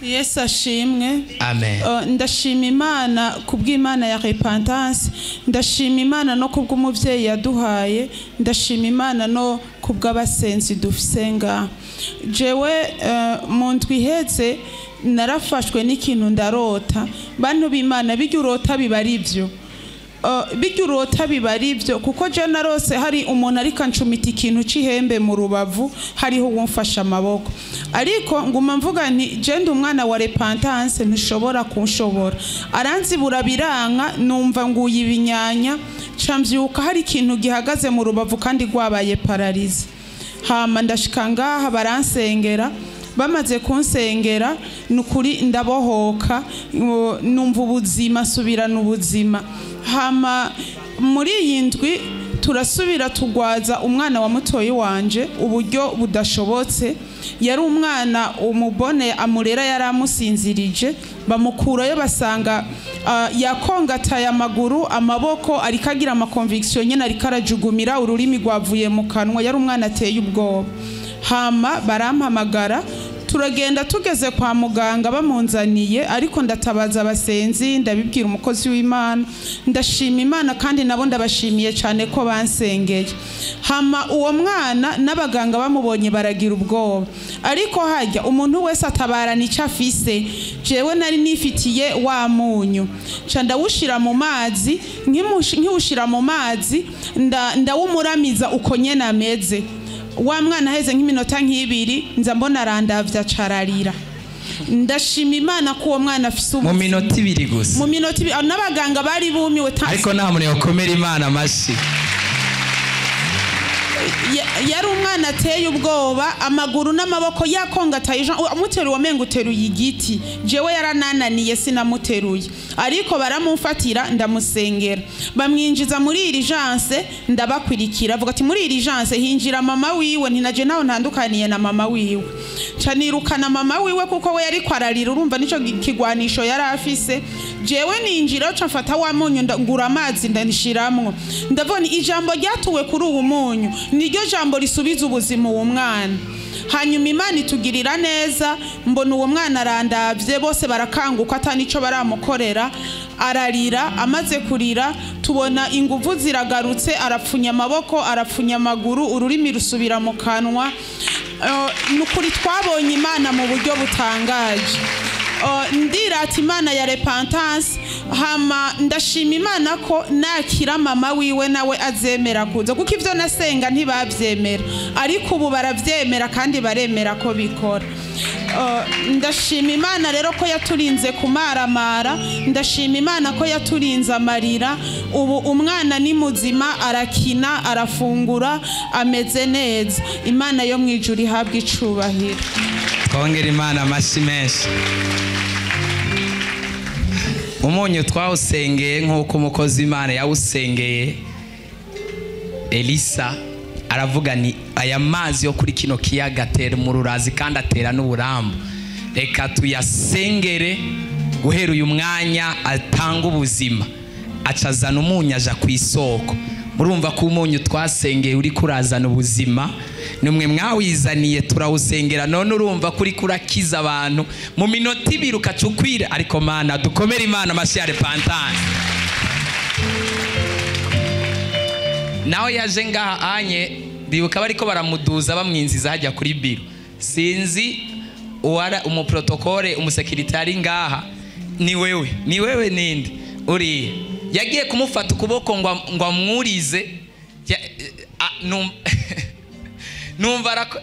Yesu ashimwe. Amen. Ndashima Imana kubw'Imana ya repentance, ndashima Imana no kubw'umuvyeyi yaduhaye, ndashima Imana no kubw'abasenzi dufise ngaha. Jewe mu ndwi iheze narafashwe n'ikintu ndarota. Bantu b'Imana, bijya urota biba ari byo. Bijya urota biba ari byo, kuko je narose hari umuntu ariko ancumita ikintu c'ihembe mu rubavu, hariho uwumfashe amaboko, ariko nguma mvuga nti: "Je ndi umwana wa repentance, ntishobora kunshobora." Aranzibura biranka, numva nguye ibinyanya, ca mvyuka hari ikintu gihagaze mu rubavu kandi rwabaye paralysé. Hama ndashika ngaha, baransengera. Bamaze kunsengera, nukuri ndabohoka, numva ubuzima, subirana ubuzima. Hama muri iyi ndwi turasubira tugwaza umwana wa mutoyi wanje uburyo budashobotse. Yari umwana umubone amurera yari amusinzirije, bamukurayo basanga yakongataye amaguru, amaboko, ariko agira ama convulsions nyene, ariko arajugumira, ururimi rwavuye mu kanwa. Yari umwana ateye ubwoba. Hama barampamagara, turagenda. Tugeze kwa muganga bamunzaniye, ariko ndatabaza abasenzi, ndabibwira umukozi w'Imana. Ndashima Imana kandi nabo ndabashimiye cyane ko bansengeye. Hama uwo mwana n'abaganga bamubonye baragira ubwoba, ariko hajya umuntu wese atabarana icyo afise. Jewe nari nifitiye wa munyu, nca ndawushira mu mazi. Nkiwushira mu mazi, ndawumuramiza uko nyene ameze. Wa mwana aheze nk'iminota nk'ibiri, nza mbona arandavya, acararira. Ndashima Imana ko uwo mwana afise Mu ubuzima. minota 2 gusa? Mu minota 2. N'abaganga bari bumiwe. Ariko nta muntu yokomera Imana amashyi? Yari umwana ateye ubwoba, amaguru n'amaboko yakongataye, amuteruye wamenga uteruye igiti. Jewe yaranananiye, sinamuteruye, ariko baramumfatira, ndamusengera, bamwinjiza muri urgence, ndabakurikira. Avuga ati: "Muri urgence hinjira mama wiwe." Ntinaje naho ntandukaniye na mama wiwe, nca nirukana mama wiwe kuko we yariko ararira. Urumva nico kigwanisho yari afise. Jewe ninjira, ca mfata wa munyu, ngura amazi, ndanishiramwo. Ndabona ijambo ryatuwe kuri uwu munyu niryo jambo risubiza ubuzima uwo mwana. Hanyuma Imana itugirira neza, mbona uwo mwana arandavye, bose barakanguka ata nico baramukorera, ararira. Amaze kurira, tubona inguvu ziragarutse, arapfunya amaboko, arapfunya amaguru, ururimi rusubira mu kanwa. Ni ukuri twabonye Imana mu buryo butangaje. Ndirata Imana ya repentance. Hama ndashima Imana ko nakira mama wiwe nawe azemera kuza, kuko ivyo nasenga ntibavyemera, ariko ubu baravyemera kandi baremera ko bikora. Ndashima Imana rero ko yaturinze kumaramara, ndashima Imana ko yaturinze amarira. Ubu umwana ni muzima, arakina, arafungura, ameze neza. Imana yo mu ijuru ihabwa icubahiro. Twongera Imana amashyi menshi. Umunyu twawusengeye nk'uko umukozi w'Imana yawusengeye Elisa, aravuga ni aya mazi yo kuri kino kiyaga atera umururazi kandi atera n'uburambu, reka tuyasengere guhera uyu mwanya atanga ubuzima. Acazana umunyu, aja ku isoko. Murumva ko umunyu twasengeye uri kurazana ubuzima. Nimwe mwawizaniye, turawusengera, none urumva ko uri kurakiza abantu mu minota 2 ukaca ukwira. Ariko Mana, dukomere Imana amashyi ya repentance. Nawe yaje ngaha anye, ndibuka bariko baramuduza, bamwinziza hajya kuri biro. Sinzi uwara umuprotokole, umusekirite ari ngaha, ni wewe, ni wewe, ninde uriya yagiye kumufata ukuboko ngo amwurize? Numva arako.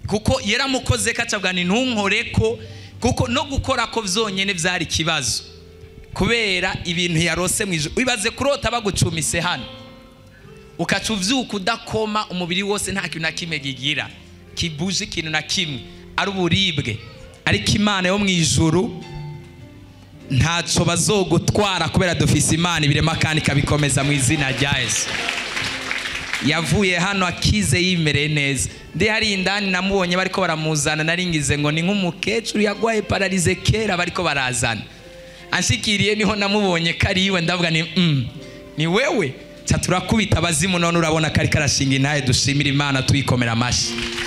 Kuko yaramukoze kacabwa ni ntunkore ko, kuko no gukora ko vyonyene vyari ikibazo kubera ibintu yarose mu ijoro. Wibaze kurota bagucumise hano, ukaca uvyuka udakoma, umubiri wose nta kintu na kimwe gigira kibuje, ikintu na kimwe ari uburibwe. Ariko Imana yo mu ijuru, ntaco bazogutwara kubera dufise Imana ibirema kandi ikabikomeza mu izina rya Yesu. Yavuye hano akize, yimereye neza. Ndi hari indani namubonye bariko baramuzana, naringize ngo ni nk'umukecuru yagwaye paralysé kera bariko barazana. Anshikiriye niho namubonye ko ari iwe, ndavuga ni ni wewe. Ca turakubita abazimu. None urabona ko ariko arashinga intahe. Dushimira Imana, tuyikomera amashyi.